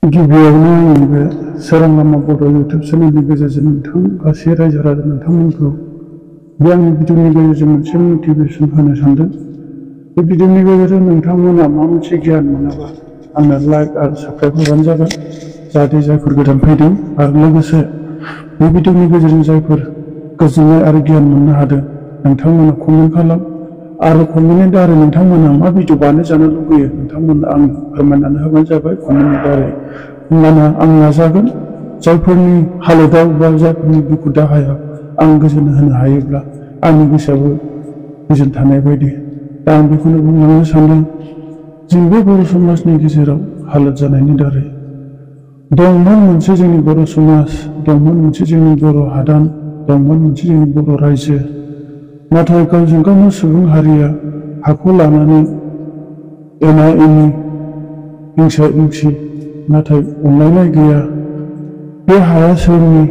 गिबियावनो आंनि बे सोरां लामा बर' इउटुब चेनेलनि गेजेरजों नोंथां गासै रायजो राजा नोंथांमोनखौ बे आंनि भिडिअनि गेजेरजों मोनसे मटिभेसन होनो सानदों। बे भिडिअनि गेजेरजों नोंथांमोना माबा मोनसे गियान मोनोबा आंनो लाइक आरो साबस्क्राइब होबानो जाबाय, जाहाथे जायफोर गोदान फैदों आरो लोगोसे बे भिडिअनि गेजेरजों जायफोर गोजोननाय आरो गियान मोननो हादों नोंथांमोना कमेन्ट खालाम आरो कमेन्टनि दारै नोंथांमोना मा भिडिअ बानायजानो लुगैयो नोंथांमोना आंनो फोरमायनानै होबानो जाबाय कमेन्टनि दारै। होमबाना आं नाजागोन जायफोरनि हालोदाव बा जायफोरनि दुखु दाहायाव आं गोजोन होनो हायोब्ला आंनि गोसोआबो गोजोन थानाय बायदि। दा आं बेखौनो बुंलांनो सानदों, जों बे बर' समाजनि गेजेराव हालोद जानायनि दारै दंमोन मोनसे जोंनि बर' समाज, दंमोन मोनसे जोंनि बर' हादान, दंमोन मोनसे जोंनि बर' रायजो। नाथाय गावजों गावनो सुबुं हारिया हाखौ लानानै एना एनि हिंसा हिंसि, नाथाय अनलायनाय गैया। बे हाया सोरनि,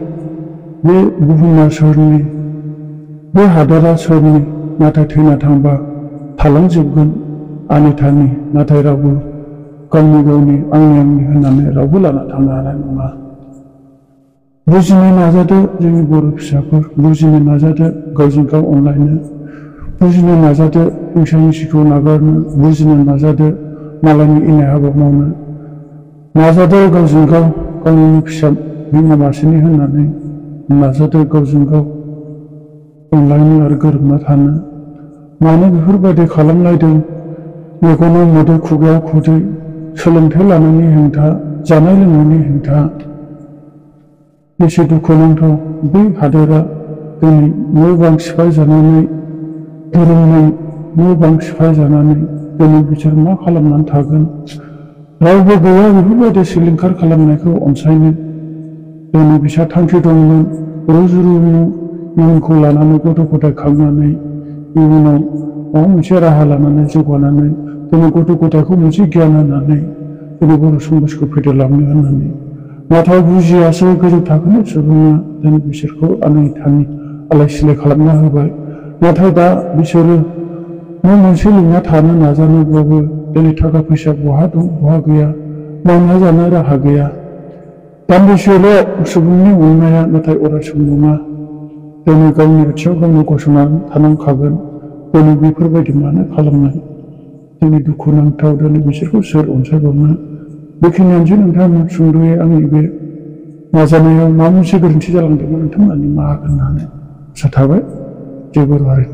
बे बुहुमा सोरनि, बे हादरा सोरनि, नाथाय थैना थांबा थालांजोबगोन आनिथानि, नाथाय रावबो गावनि गावनि आंनि होननानै रावबो लाना थांनो हानाय नङा। बुजिनो नाजादो जोंनि बर' फिसाफोर, बुजिनो नाजादो गावजों गाव अनलायनो, बुजिनो नाजादो हिंसा हिंसिखौ नागारनो, बुजिनो नाजादो मालायनि इनाय हाबा मावनो नाजादो, गावजों गाव गावनि फिसा बिमा मासेनि होननानै नाजादो गावजों गाव अनलायनो आरो गोरोबना थानो। मानो बेफोरबायदि खालामलायदों? मेगनाव मोदै खुगायाव खुदै, सोलोंथाइ लानायनि हेंथा, जानाय लोंनायनि हेंथा। बेसे दुखुनांथाव बे हादोरा दिनै न' बां सिफाय जानानै, धोरोमनि न' बां सिफाय जानानै दिनै बिसोर मा खालामनानै थागोन? रावबो गैया बेफोरबायदि सिलिंखार खालामनायखौ अनसायनो। दिनै बिसोर थांखि दंमोन रुजु रुमु इयुनखौ लानानै गथ' गथाय खांनानै इयुनाव माबा मोनसे राहा लानानै जौगानानै दिनै गथ' गथायखौ मोनसे गियान होनानै दिनै बर' समाजखौ फेदेरलांनो होननानै। नाथाय बुजियासै गोजौ थाखोनि सुबुङा दिनै बिसोरखौ आनाय थानि आलाय सिलाय खालामना होबाय। नाथाय दा बिसोरो न' मोनसे लुना थानो नाजानोब्लाबो दिनै थाखा फैसा बहा दं बहा गैया, मावना जानो राहा गैया। दान्दिसेल' सुबुंनि अननाया नाथाय अरायसम नङा। दिनै गावनि आथिङाव गावनो गसंनानै थानांखागोन। दिनै बेफोरबायदि मानो खालामनाय? दिनै दुखुनांथाव, दिनै बिसोरखौ सोर अनसायबावनो? बेखिनियानोसै नोंथांमोन सुंद'यै आंनि बे नाजानायाव माबा मोनसे गोरोन्थि जालांदोंमोन नोंथांमोना निमाहा होगोन होननानै आसा थाबाय। जय बर' हारि।